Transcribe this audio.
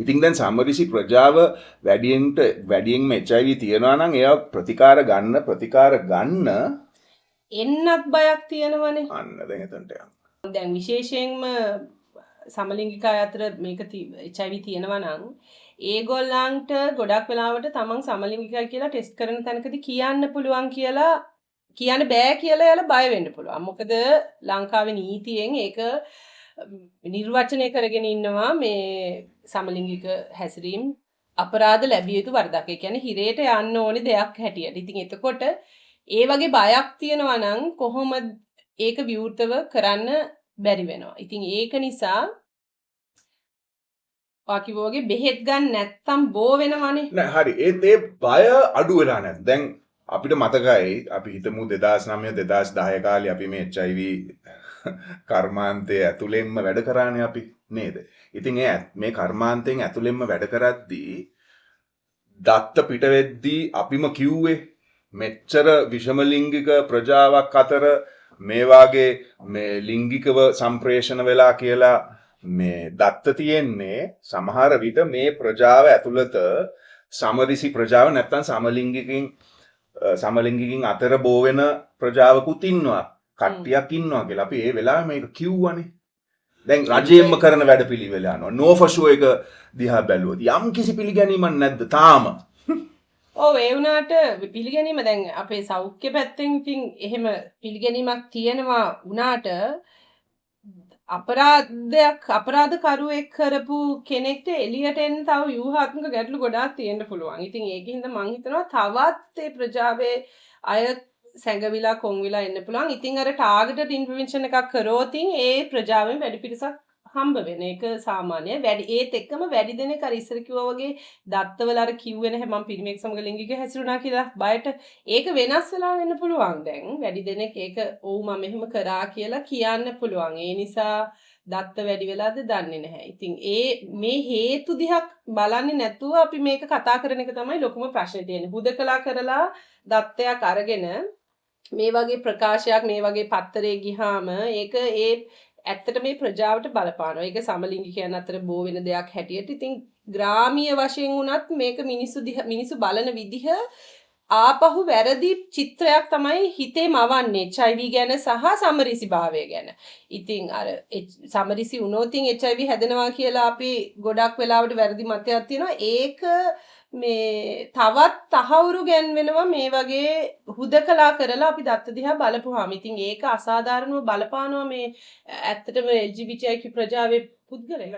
ඉතින් දැන් සමරිසි ප්‍රජාව වැඩියෙන්ට වැඩියෙන්ම HIV තියනවා නම් එයා ප්‍රතිකාර ගන්න එන්නත් බයක් තියෙනවනේ. අන්න දැන් එතනට යන්න. දැන් විශේෂයෙන්ම සමලිංගික අය අතර මේක HIV තියෙනවා නම් ඒගොල්ලන්ට ගොඩක් වෙලාවට තමන් සමලිංගිකයි කියලා ටෙස්ට් කරන තැනකදී කියන්න පුළුවන් කියලා, කියන්න බෑ කියලා එයාලා බය වෙන්න පුළුවන්. මොකද ලංකාවේ නීතියෙන් ඒක නිර්වචනය කරගෙන ඉන්නවා මේ සමලිංගික හැසිරීම් අපරාධ ලැබිය යුතු වරදක්. ඒ කියන්නේ හිරේට යන්න ඕනේ දෙයක් හැටියට. ඉතින් එතකොට ඒ වගේ බයක් තියෙනවා නම් කොහොමද ඒක විවෘතව කරන්න බැරි වෙනවා. ඉතින් ඒක නිසා ඔයා කිව්වා වගේ බෙහෙත් ගන්න නැත්තම් බෝ වෙනවනේ. නෑ හරි, ඒත් ඒ බය අඩු වෙලා නැද්ද? දැන් අපිට මතකයි, අපි හිතමු 2009 2010 කාලේ අපි මේ HIV කර්මාන්තයේ ඇතුළෙන්ම වැඩ කරානේ අපි, නේද? ඉතින් ඒ මේ කර්මාන්තයෙන් ඇතුළෙන්ම වැඩ කරද්දී දත්ත පිට වෙද්දී අපිම කිව්වේ මෙච්චර විෂමලිංගික ප්‍රජාවක් අතර මේ වාගේ මේ ලිංගිකව සම්ප්‍රේෂණ වෙලා කියලා මේ දත්ත තියෙන්නේ, සමහර විට මේ ප්‍රජාව ඇතුළත සමරිසි ප්‍රජාව නැත්තම් සමලිංගිකින් අතර බෝ වෙන ප්‍රජාවකුත් ඉන්නවා, කට්ටියක් ඉන්නවා කියලා අපි ඒ වෙලාවේ මේක කිව්වනේ. දැන් රජයෙන්ම කරන වැඩපිළිවෙල යනවා. නෝ ෆෝ ෂුවර් එක දිහා බැලුවොත් යම් කිසි පිළිගැනීමක් නැද්ද තාම? ඔව්, ඒ වුණාට පිළිගැනීම දැන් අපේ සෞඛ්‍ය පැත්තෙන් ඉතින් එහෙම පිළිගැනීමක් තියෙනවා වුණාට අපරාධයක්, අපරාධකරුවෙක් කරපු කෙනෙක්ට එළියට එන්න තව ව්‍යුහාත්මක ගැටලු ගොඩාක් තියෙන්න පුළුවන්. ඉතින් ඒකින්ද මං හිතනවා තවත් ඒ ප්‍රජාවේ අය සැඟවිලා කොන් වෙලා එන්න පුළුවන්. ඉතින් අර ටාගටඩ් ඉන්ටර්වෙන්ෂන් එකක් කරොත් ඒ ප්‍රජාවෙන් වැඩි පිරිසක් හම්බ වෙන එක සාමාන්‍යයි. වැඩි ඒත් එක්කම වැඩි දෙනෙක් අර ඉස්සර කිව්වා වගේ දත්තවල අර කිව්වේ නැහැ මං පිරිමියෙක් සමග ලිංගික හැසිරුණා කියලා බයට. ඒක වෙනස් වෙලා වෙන්න පුළුවන් දැන්. වැඩි දෙනෙක් ඒක ඔව් මම එහෙම කරා කියලා කියන්න පුළුවන්. ඒ නිසා දත්ත වැඩි වෙලාද දන්නේ නැහැ. ඉතින් ඒ මේ හේතු දිහා බලන්නේ නැතුව අපි මේක කතා කරන එක තමයි ලොකුම ප්‍රශ්නේ තියෙන්නේ. හුදකලා කරලා දත්තයක් අරගෙන මේ වගේ ප්‍රකාශයක් මේ වගේ පත්තරේ ගිහාම ඒක ඒ ඇත්තට මේ ප්‍රජාවට බලපානවා. ඒක සමලිංගිකයන් අතර බෝ වෙන දෙයක් හැටියට. ඉතින් ග්‍රාමීය වශයෙන් වුණත් මේක මිනිස්සු දිහා මිනිස්සු බලන විදිහ ආපහු වැරදි චිත්‍රයක් තමයි හිතේ මවන්නේ HIV ගැන සහ සමරිසිභාවය ගැන. ඉතින් අර සමරිසි වුණොත් HIV හැදෙනවා කියලා අපි ගොඩක් වෙලාවට වැරදි මතයක් තියෙනවා. ඒක මේ තවත් තහවුරු ගැන්වෙනවා මේ වගේ හුදකලා කරලා අපි දත්ත දිහා බලපුවාම. ඉතින් ඒක අසාධාරණව බලපානවා මේ ඇත්තටම LGBTIQ ප්‍රජාවේ පුද්ගලයන්.